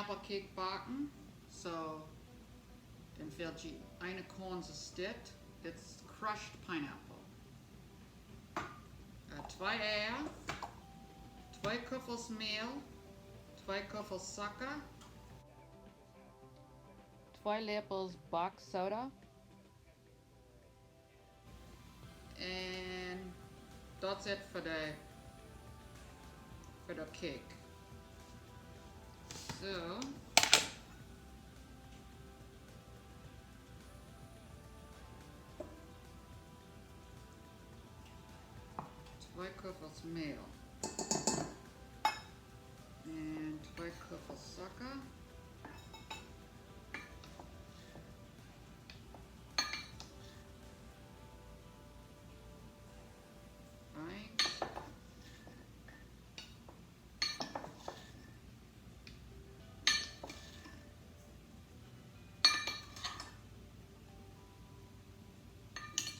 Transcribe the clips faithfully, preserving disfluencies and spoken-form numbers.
Pineapple cake backen. So, dan fält je eene Korn, so dit. Dit is crushed pineapple. Äh, twee Eia, twee Kuffels Mäl, twee Kuffels Zucker, twee Läpels Backsoda. En that's it for the, for the cake. So. Twee Kuffels Mäl. En twee Kuffels Zucker. Eins.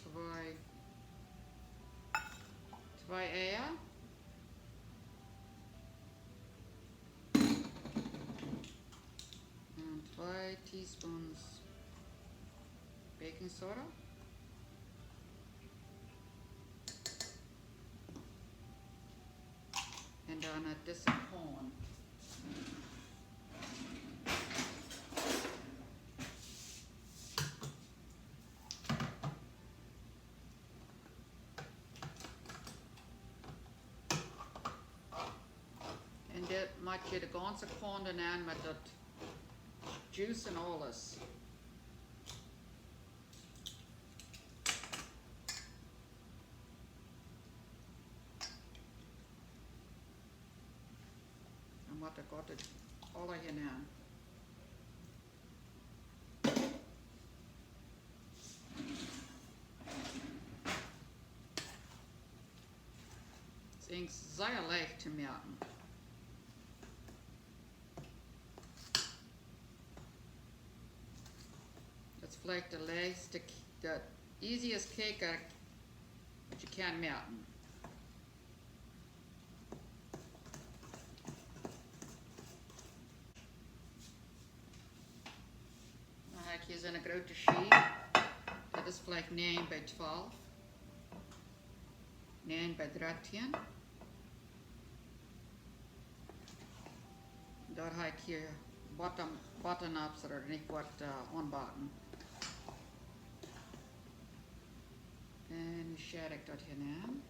Twee. Twee Eia. En twee teaspoons baking soda. En dan dise Korn. En dit moakt je de gaunze Korn doa nenn met daut juice en aules. Dan moakt daut goot aula hia nenn. Daut es sea leicht to moaken. Daut es veleicht de leichtste, the easiest cake that you can moaken. Dan hab ekj hia soone groote Schiew. Daut es veleicht näajen bie twalf. Näajen bie dartieen. Doa hab ekj hia bottom, bottom ups, daut ekj nich woa, äh, aunbaken. En nu schäa ekj daut hia nenn.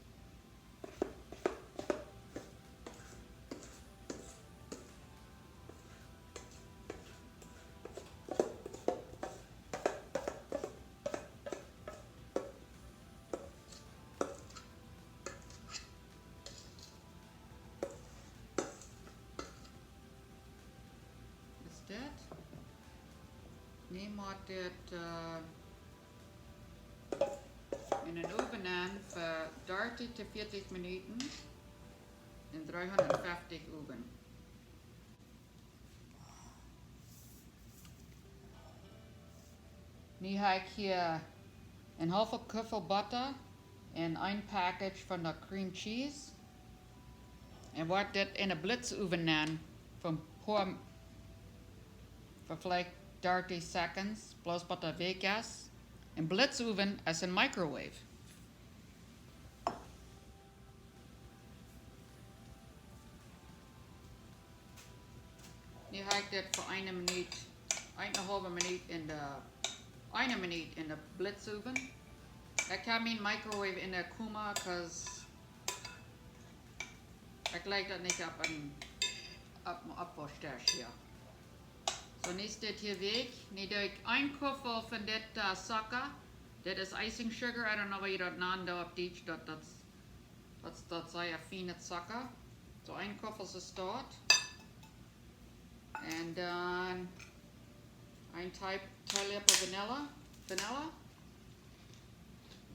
Is dit? Nu mott dit, äh, en dän Owen aun fa dartich to vieetich Minuten en dreehundatfeftich Owen. Nu hab ekj hia een haulwen Kuffel Botta en een Package von de cream cheese. En woa dit en dän Blitzowen nenn fa een poa, fa veleicht dartich seconds, bloos bat daut weekj es. Een Blitzowen es een microwave. Nu hab ekj dit fa eene Minut, eene haulwe Minut en dän, eene Minut en dän Blitzowen. Ekj hab mien microwave en de Koma, 'cause ekj leew daut nich opp een, opp een Oppwauschdesch hia. So, nu es dit hia weekj. Nu doo ekj een Kuffel von dit, äh, Zucker. Dit es icing sugar. I don't know woo jie daut nanen doo opp Dietsch. Daut, daut, daut, daut es sea fienet Zucker. So, een Kuffel es daut. En dan een Tee, Teeläpel vanilla. Vanilla.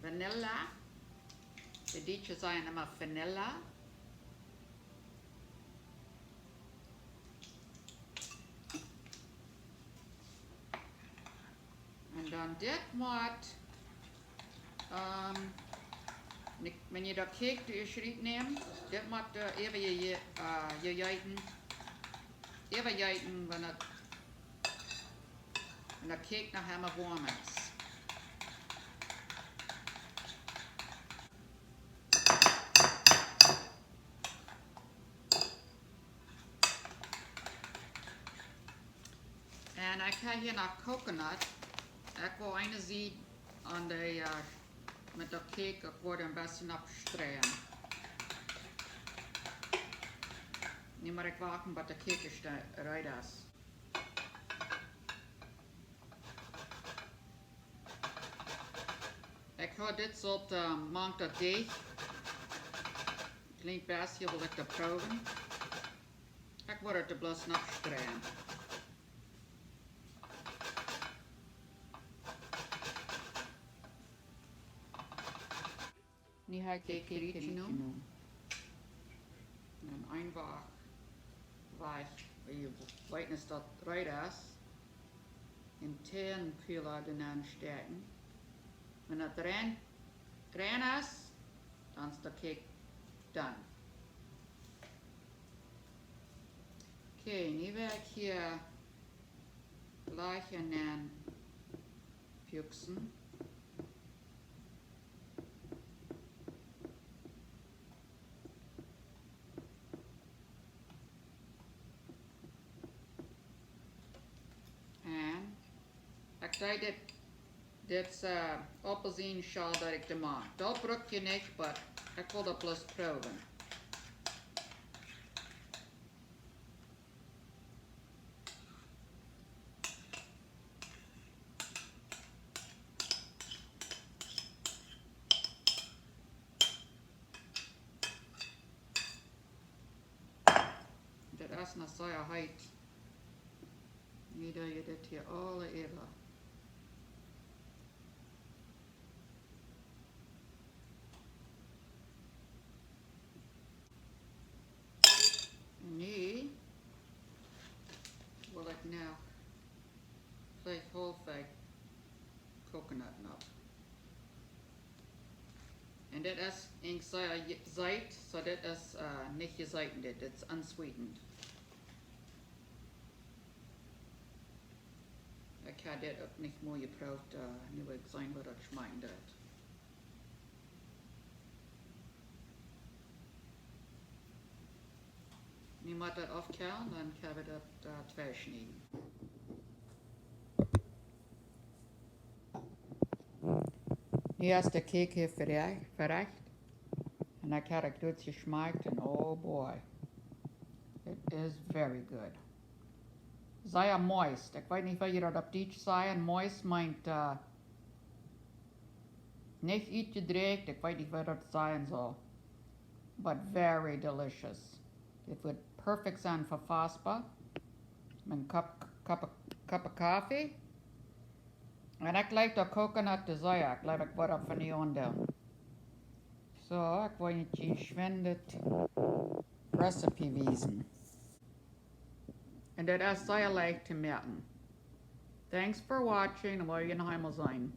Vanilla. De Dietsche sajen emma vanilla. En dan dit mott, ähm, wan jie daut Cake doa ieescht rut nämen, dit mott, äh, äwa je, je, äh, jejäten. Äwajeeten, wan daut, wan de Cake noch emma woam es. Un ekj hab hia noch coconut. Ekj well eene Sied aun de, äh, met de Cake, ekj woa een bät oppstreien. Nu mott ekj wachten, waut de Cake reed es. Ekj hab dit sort, äh, mank daut Deich. Kjlien bät, hia well ekj daut proowen. Ekj woa daut bloos noch streien. Nu hab ekj dit Cake hia jenomen. Un eenfach wajch, wan jie weeten, daut reed es, een Tieenkuhla doa nenn stäakjen. Wan daut rein, rein es, dan es de Cake done. Okay, nu woa ekj hia jlikj nenpusten. Un ekj deed dit, dit, äh, Aupelsienschal daut ekj doa mank. Daut bruck jie nich, but ekj well daut bloos proowen. Dit es noch sea heet. Nu doo jie dit hia aula äwa. Nu well ekj noch veleicht haulf coconut noch. Un dit es uk sea je-, seet, so dit es, äh, nich jeseeten, dit, dit es unsweetened. Ekj hab dit uk nich mol jeprooft, äh, nu well ekj seenen woo daut schmakjen deit. Nu mott daut aufkjelen, dan kjenn wie daut, äh, tweischnieden. Nu es de Cake hia verecht, verecht. Un ekj hab daut jeschmakjt un oh boy, it is very good. Sea moist. Ekj weet nich woo jie daut opp Dietsch sajen. Moist meent, äh, nich utjedrieecht. Ekj weet nich woo daut sennen saul. But very delicious. Dit woat perfect sennen fa Faspa. Met een cup, cup, cup of coffee. Un ekj jlikj de coconut too sea. Ekj jleew ekj woa daut von nu aun doonen. So, ekj woa junt hia schwind de recipe wiesen. Un daut es sea leicht to moaken. Thanks for watching, un woa jie noch eemol seenen.